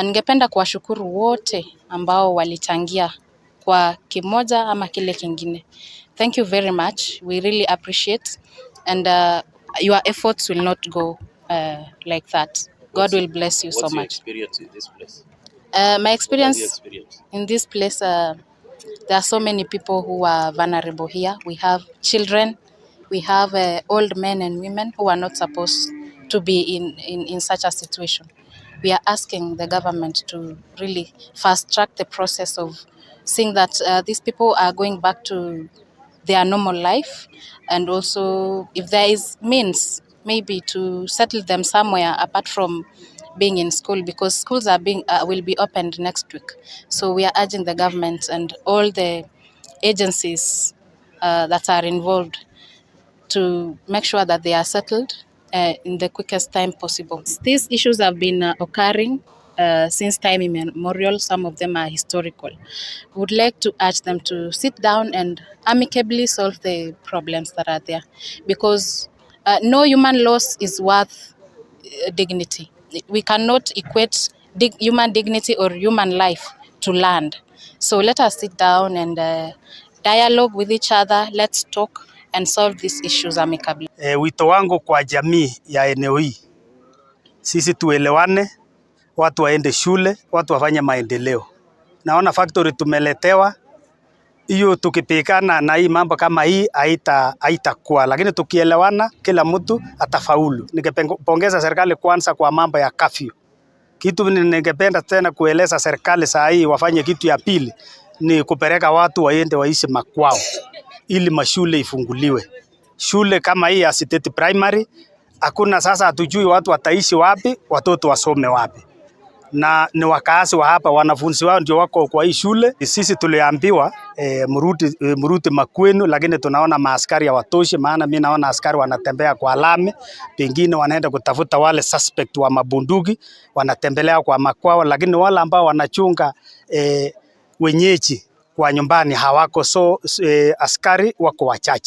Ningependa kuwashukuru wote ambao walichangia kwa kimoja ama kile kingine. Thank you very much. We really appreciate and your efforts will not go like that. God will bless you so What's your much. Experience in this place? My What have you experience experienced? In this place, there are so many people who are vulnerable here. We have children, we have old men and women who are not supposed to be in such a situation. We are asking the government to really fast track the process of seeing that these people are going back to their normal life, and also if there is means maybe to settle them somewhere apart from being in school, because schools are being will be opened next week. So we are urging the government and all the agencies that are involved to make sure that they are settled in the quickest time possible. These issues have been occurring since time immemorial. Some of them are historical. We would like to urge them to sit down and amicably solve the problems that are there, because no human loss is worth dignity. We cannot equate human dignity or human life to land. So let us sit down and dialogue with each other. Let's talk and solve these issues amicably. E, wito wangu kwa jamii ya eneo hii, sisi tuelewane, watu waende shule, watu wafanye maendeleo. Naona factory tumeletewa hiyo, tukipigana na hii mambo kama hii haitakuwa, lakini tukielewana, kila mtu atafaulu. Ningepongeza serikali kwanza kwa mambo ya curfew. Kitu ningependa tena kueleza serikali saa hii wafanye kitu ya pili ni kupeleka watu waende waishi makwao ili mashule ifunguliwe. Shule kama hii ya Siteti Primary hakuna sasa, hatujui watu wataishi wapi, watoto wasome wapi, na ni wakazi wa hapa, wanafunzi wao ndio wako kwa hii shule. Sisi tuliambiwa mrudi makwenu, lakini tunaona maaskari hawatoshi, maana mi naona askari wanatembea kwa lami, pengine wanaenda kutafuta wale suspect wa mabunduki, wanatembelea kwa makwao, lakini wale ambao wanachunga wenyeji kwa nyumbani hawako, so askari wako wachache.